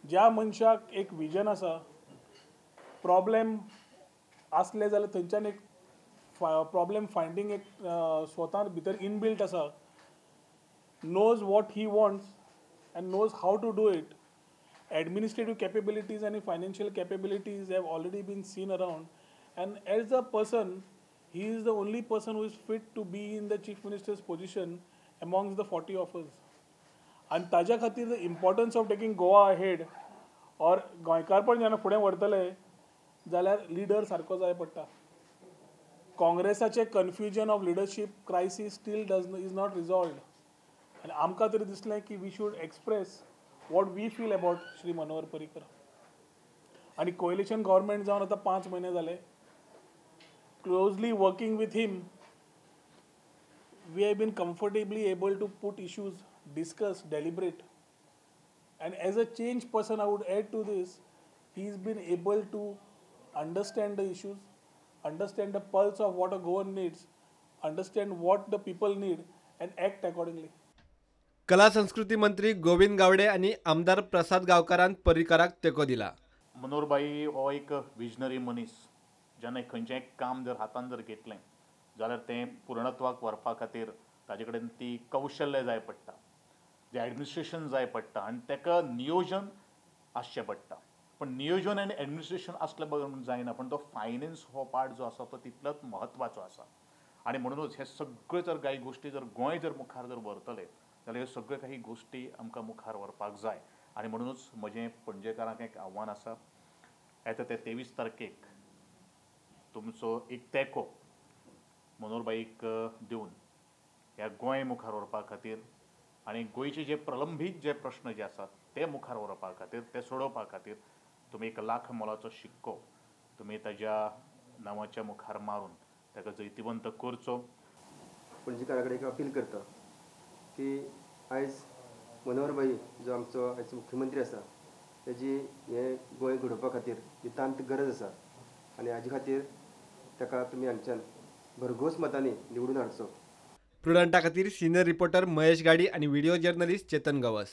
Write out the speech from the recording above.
ज्या मनशाक एक विजन आसा, प्रॉब्लेम आसले जाल्यार थंयच्यान एक प्रॉब्लेम फायंडींग एक स्वता भितर इनबिल्ट आसा, knows what he wants and knows how to do it. Administrative capabilities and financial capabilities have already been seen around, and as a person he is the only person who is fit to be in the chief minister's position amongst the 40 of us. आनी ताज्या खातीर the importance of taking Goa ahead or गोंयकारपण जेन्ना फुडें व्हरतले जाल्यार leader सारको जाय पडटा. काँग्रेसाचें confusion of leadership crisis still does is not resolved. आनी आमकां तरी दिसलें की we should express what we feel about Shri Manohar Parrikar. आनी कोएलिशन गव्हर्मेंट जावन आतां 5 म्हयने जाले, closely working with him we have been comfortably able to put issues, discuss, deliberate. And as a change person, I would add to this, he has been able to understand the issues, understand the pulse of what a Goan needs, understand what the people need and act accordingly. कला संस्कृती मंत्री गोविंद गावडे आनी आमदार प्रसाद गांवकारान पर्रीकाराक तेंको दिला. मनोहरभाई हो एक visionary मनीस, जेन्ना खंयचेंय काम जर हातान जर घेतलें जाल्यार तें पूर्णत्वाक व्हरपा खातीर ताजे कडेन ती कौशल्य जाय पडटा, जें एडमिनिस्ट्रेशन जाय पडटा आनी ताका नियोजन आसचें पडटा. पण नियोजन आनी एडमिनिस्ट्रेशन आसले बगर जायना, पण तो फायनान्स हो पार्ट जो आसा तो तितलोच म्हत्वाचो आसा. आनी म्हणूनच हे सगळे जर कांय गोश्टी जर गोंय जर मुखार जर व्हरतले जाल्यार ह्यो सगळ्यो काही गोश्टी आमकां मुखार व्हरपाक जाय. आनी म्हणूनच म्हजें पणजेकारांक एक आव्हान आसा, येता ते 23 तारखेक तुमचो एक तेंको मनोहरभाईक दिवन ह्या गोंय मुखार व्हरपा खातीर आनी गोंयचे जे प्रलंबीत जे प्रश्न जे आसात ते मुखार व्हरपा खातीर, ते सोडोवपा खातीर तुमी 1 लाख मोलाचो शिक्को तुमी ताज्या नांवाच्या मुखार मारून ताका जैतिवंत करचो. पणजेकारां कडेन एक अपील करता की आयज मनोहरभाई जो आमचो आयज मुख्यमंत्री आसा तेजी हें गोंय घडोवपा खातीर नितांत गरज आसा आनी हाजे खातीर ताका तुमी हांगच्यान भरघोस मतांनी निवडून हाडचो. प्रुडंटा खातीर सिनियर रिपोर्टर महेश गाडी आनी व्हिडिओ जर्नलिस्ट चेतन गवस.